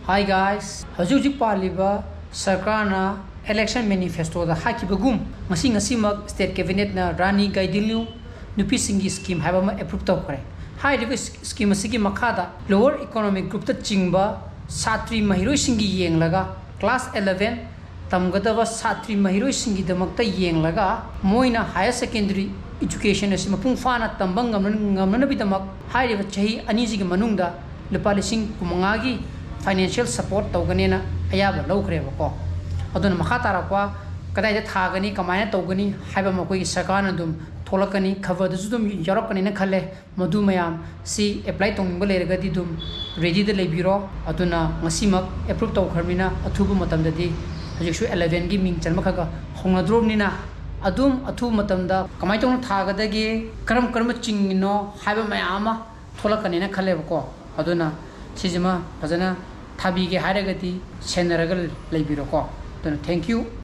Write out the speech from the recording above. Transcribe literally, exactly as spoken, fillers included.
Hi guys, ꯍꯧꯖꯤꯛ ꯍꯧꯖꯤꯛ ꯄꯥꯜꯂꯤꯕ ꯁꯔꯀꯥꯔꯅ election manifestoꯗ ꯍꯥꯏꯈꯤꯕꯒꯨꯝ, ꯉꯁꯤ ꯉꯁꯤꯃꯛ state cabinetꯅ ꯔꯥꯅꯤ ꯒꯥꯏꯗꯤꯟꯂ꯭ꯌꯨ ꯅꯨꯄꯤꯁꯤꯡꯒꯤ scheme ꯍꯥꯏꯕ ꯑꯃ approve ꯇꯧꯈ꯭ꯔꯦ꯫ ꯍꯥꯏꯔꯤꯕ scheme ꯑꯁꯤꯒꯤ ꯃꯈꯥꯗ lower economic groupꯇ ꯆꯤꯡꯕ ꯁꯥꯇ꯭ꯔꯤ ꯃꯍꯩꯔꯣꯏꯁꯤꯡꯒꯤ ꯌꯦꯡꯂꯒ class eleven ꯇꯝꯒꯗꯕ ꯁꯥꯇ꯭ꯔꯤ ꯃꯍꯩꯔꯣꯏꯁꯤꯡꯒꯤꯗꯃꯛꯇ ꯌꯦꯡꯂꯒ, ꯃꯣꯏꯅ higher secondary education ꯑꯁꯤ ꯃꯄꯨꯡ ꯐꯥꯅ ꯇꯝꯕ ꯉꯝꯅ-, ꯉꯝꯅꯅꯕꯒꯤꯗꯃꯛ ꯍꯥꯏꯔꯤꯕ ꯆꯍꯤ ꯑꯅꯤꯁꯤꯒꯤ ꯃꯅꯨꯡꯗ ꯂꯨꯄꯥ ꯂꯤꯁꯤꯡ ꯀꯨꯟꯃꯉꯥꯒꯤ financial support ꯇꯧꯒꯅꯦꯅ ꯑꯌꯥꯕ ꯂꯧꯈ꯭ꯔꯦꯕꯀꯣ꯫ ꯑꯗꯨꯅ ꯃꯈꯥ ꯇꯥꯔꯛꯄ ꯀꯗꯥꯏꯗ ꯊꯥꯒꯅꯤ, ꯀꯃꯥꯏꯅ ꯇꯧꯒꯅꯤ ꯍꯥꯏꯕ ꯑꯃ ꯑꯩꯈꯣꯏꯒꯤ ꯁꯔꯀꯥꯔꯅ ꯑꯗꯨꯝ ꯊꯣꯛꯂꯛꯀꯅꯤ, ꯈꯕꯔꯗꯁꯨ ꯑꯗꯨꯝ ꯌꯥꯎꯔꯛꯀꯅꯤꯅ ꯈꯜꯂꯦ꯫ ꯃꯗꯨ ꯃꯌꯥꯝ ꯁꯤ apply ꯇꯧꯅꯤꯡꯕ ꯂꯩꯔꯒꯗꯤ ꯑꯗꯨꯝ readyꯗ ꯂꯩꯕꯤꯔꯣ꯫ ꯑꯗꯨꯅ ꯉꯁꯤꯃꯛ approve ꯇꯧꯈ꯭ꯔꯕꯅꯤꯅ ꯑꯊꯨꯕ ꯃꯇꯝꯗꯗꯤ, ꯍꯧꯖꯤꯛꯁꯨ elevenꯒꯤ ꯃꯤꯡ ꯆꯟꯕ ꯈꯔ ꯈꯔ ꯍꯧꯅꯗ꯭ꯔꯣꯕꯅꯤꯅ, ꯑꯗꯨꯝ ꯑꯊꯨꯕ ꯃꯇꯝꯗ ꯀꯃꯥꯏꯅ ꯇꯧꯅ ꯊꯥꯒꯗꯒꯦ, ꯀꯔꯝ ꯀꯔꯝꯕ ꯆꯤꯡꯉꯤꯅꯣ ꯍꯥꯏꯕ ꯃꯌꯥꯝ ꯑꯃ ꯊꯣꯛꯂꯛꯀꯅꯦꯅ ꯈꯜꯂꯦꯕꯀꯣ꯫ ꯑꯗꯨꯅ ꯁꯤꯁꯤꯃ ꯐꯖꯅ ꯊꯥꯕꯤꯒꯦ ꯍꯥꯏꯔꯒꯗꯤ ꯁꯦꯟꯅꯔꯒ ꯂꯩꯕꯤꯔꯣꯀꯣ꯫ ꯑꯗꯨꯅ thank you꯫